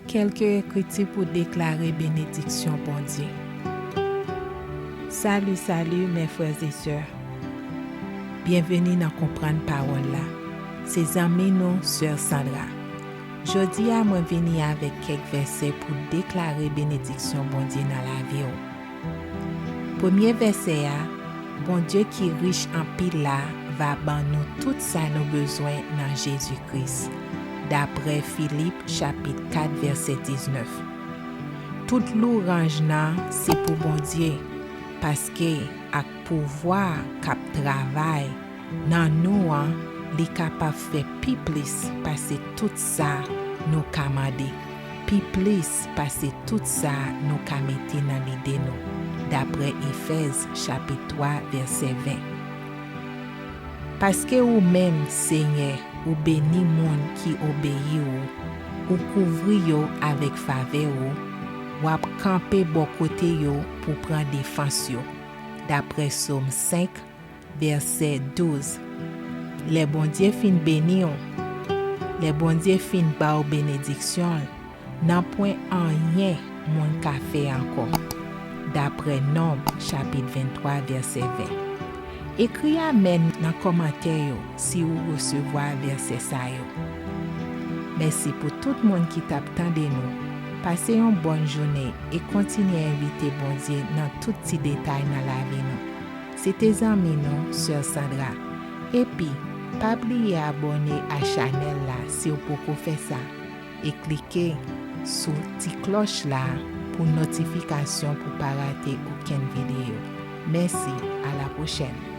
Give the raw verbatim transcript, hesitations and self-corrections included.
Kèlke ekriti pou deklare benediksyon Bondye. Salut, salut, mes frères et sœurs. Byenveni nan Konprann Pawòl la. Se zanmi nou, Sè Sandra. Jodi a, mwen vini avèk kèk vèsè pou deklare benediksyon Bondye nan lavi w. Premye vèsè a, Bondye ki rich anpil la va ban nou tout sa nou bezwen nan Jezi Kris, daprè Filip chapit kat vèsè diznèf. Tout louwanj nan se pou Bondye, paske ak pouvwa k ap travay nan nou an, li kapab fè pi plis pase tout sa nou ka mande, pi plis pase tout sa nou ka mete nan lide nou, daprè Efèz chapit twa vèsè ven. Paske ou menm, Senyè, ou beni moun ki obeyi w, ou kouvri yo avèk favè ou, w ap kanpe bò kote yo pou pran defans yo, daprè Sòm senk, vèsè douz. Lè Bondye fin beni w, lè Bondye fin ba w benediksyon l, nanpwen anyen moun ka fè ankò, daprè Nonb chapit venntwa vèsè ven. Ekri amèn nan kòmantè yo si ou resevwa vèsè sa yo. Mèsi pou tout moun ki t ap tande nou. Pase yon bòn jounen e kontinye envite Bondye nan tout ti detay nan lavi nou. Se te zanmi nou, Sè Sandra. Epi, pa bliye abòne a chanèl la si w poko fè sa, e klike sou ti klòch la pou notifikasyon pou pa rate okenn videyo. Mèsi, a la pwochèn!